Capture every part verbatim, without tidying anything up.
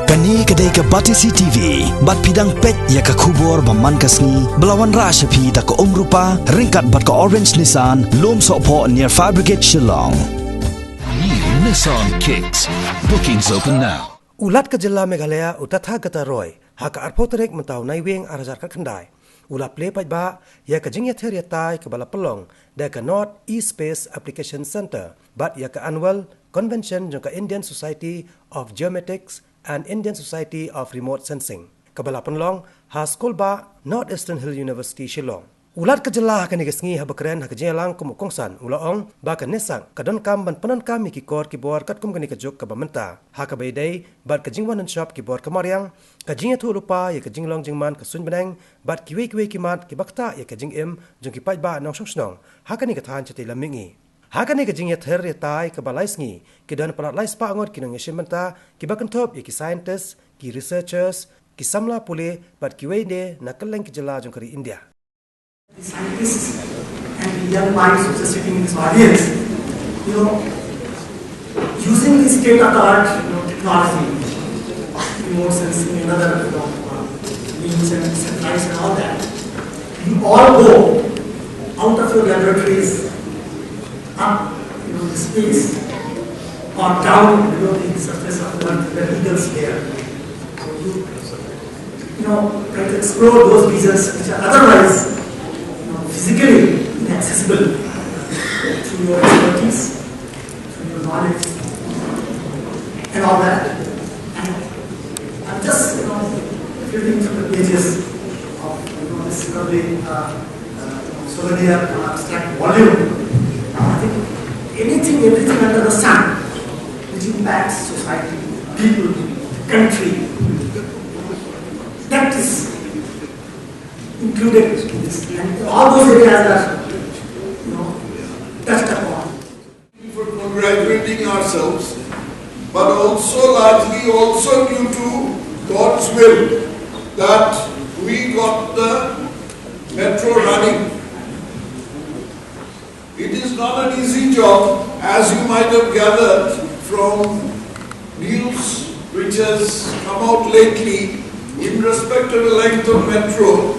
Kane ka dei ka Batesi T V, bad phi dang peit ïa ka khubor ba man ka sngi, ba la wanrah sha phi da ka Umrupa, ryngkat bad ka Orange Nissan, Lumsohphoh near Fire Brigade, Shillong. New Nissan Kicks. Bookings open now. U Lat ka Jylla Meghalaya, u Tathagata Roy, ha ka arphew tarik mynta u Naiwieng ar hajar khatkhyndai, u la plie paidbah ïa ka jingïathir ïatai kaba la pynlong da ka North East Space Application Centre bad ïa ka Annual Convention jong ka Indian Society of Geomatics and Indian Society of Remote Sensing, kaba la pynlong ha Skulbah, North Eastern Hill University, Shillong. U Lat ka Jylla ha kane ka sngi, haba kren ha ka jingïalang kum u kongsan, u la ong ba ka NESAC ka donkam ban pyndonkam ïa ki kor ki bor katkum kane ka juk kaba mynta, ha kaba ïadei bad ka jingwan nonshop ki bor ka mariang, ka jingïathuhlypa ïa ka jinglong jingman ka suiñ bneng, bad kiwei kiwei ki mat kiba ktah ïa ka jingim jong ki paidbah nongshong shnong ha kane ka thaiñ shatei lam mihngi. Ha kane ka jingïathir ïatai kaba lai sngi, ki don palat lai spah ngut ki nongïashim bynta kiba kynthup ïa ki scientist, ki researchers, ki samla pule bad kiwei de na kylleng ki jylla jong ka ri India. The scientists and the young minds who are sitting in this audience, you know, using the state-of-the-art, you know, technology, remote sensing and other, you know, uh, means and satellites and all that, you all go out of your laboratories up, you know, the space or down below the surface of the earth where eagles lair. So you, you know, try to explore those regions which are otherwise, you know, physically inaccessible through your expertise, through your knowledge, and all that. And I'm just, you know, flipping through the pages of, you know, this lovely, uh, uh, souvenir, uh, abstract volume. I think anything, everything under the sun which impacts society, people, country, that is included in this. And all those areas are, you know, touched upon. For congratulating ourselves, but also largely also due to God's will that we got the metro running. It is not an easy job, as you might have gathered from news which has come out lately in respect of the length of metro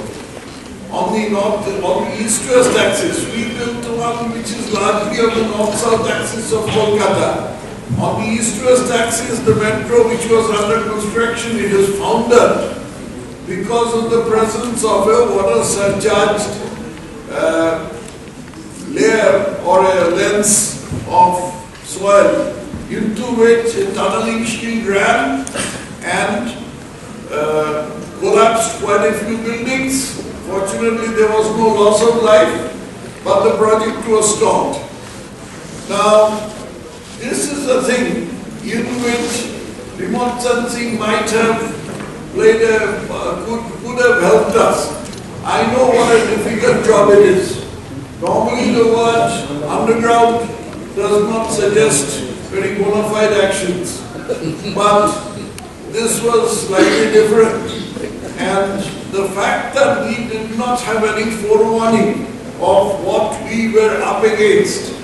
on the north, on the east-west axis. We built the one which is largely on the north-south axis of Kolkata. On the east-west axis, the metro which was under construction, it has foundered because of the presence of a water surcharged, uh, layer or a lens of soil, into which a tunneling sheet ran and, uh, collapsed quite a few buildings. Fortunately, there was no loss of life, but the project was stopped. Now, this is a thing in which remote sensing might have played a, uh, could, could have helped us. I know what a difficult job it is. Normally, the word underground does not suggest very bona fide actions, but this was slightly different. And the fact that we did not have any forewarning of what we were up against,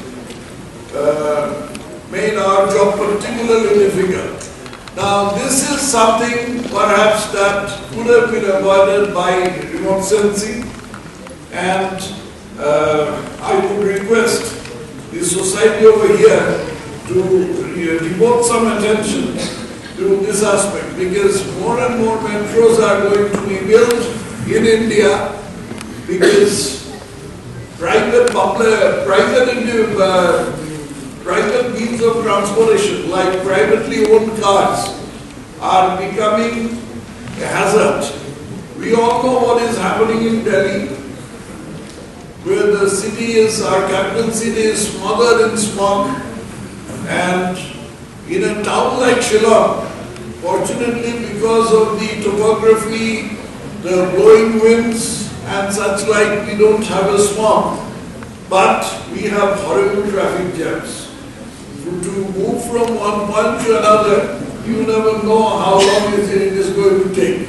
uh, made our job particularly difficult. Now, this is something perhaps that could have been avoided by remote sensing, and, uh, I would request the society over here to, uh, devote some attention to this aspect, because more and more metros are going to be built in India, because private public, private, uh, private means of transportation, like privately owned cars, are becoming a hazard. We all know what is happening in Delhi, where the city is, our capital city is smothered in smog, and in a town like Shillong, fortunately, because of the topography, the blowing winds and such like, we don't have a smog, but we have horrible traffic jams. To move from one point to another, you never know how long it is going to take.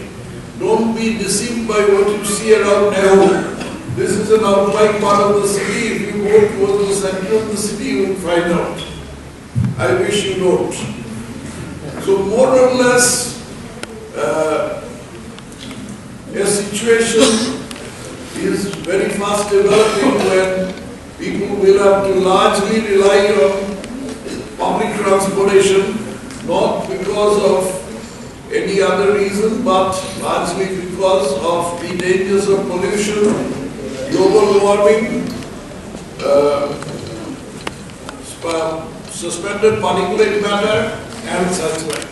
Don't be deceived by what you see around NEHU. This is an outlying part of the city. If you go towards the center of the city, you will find out. I wish you don't. So more or less, situation is very fast developing, when people will have to largely rely on public transportation, not because of any other reason, but largely because of the dangers of pollution, global warming, uh, sp- suspended particulate matter, and such like.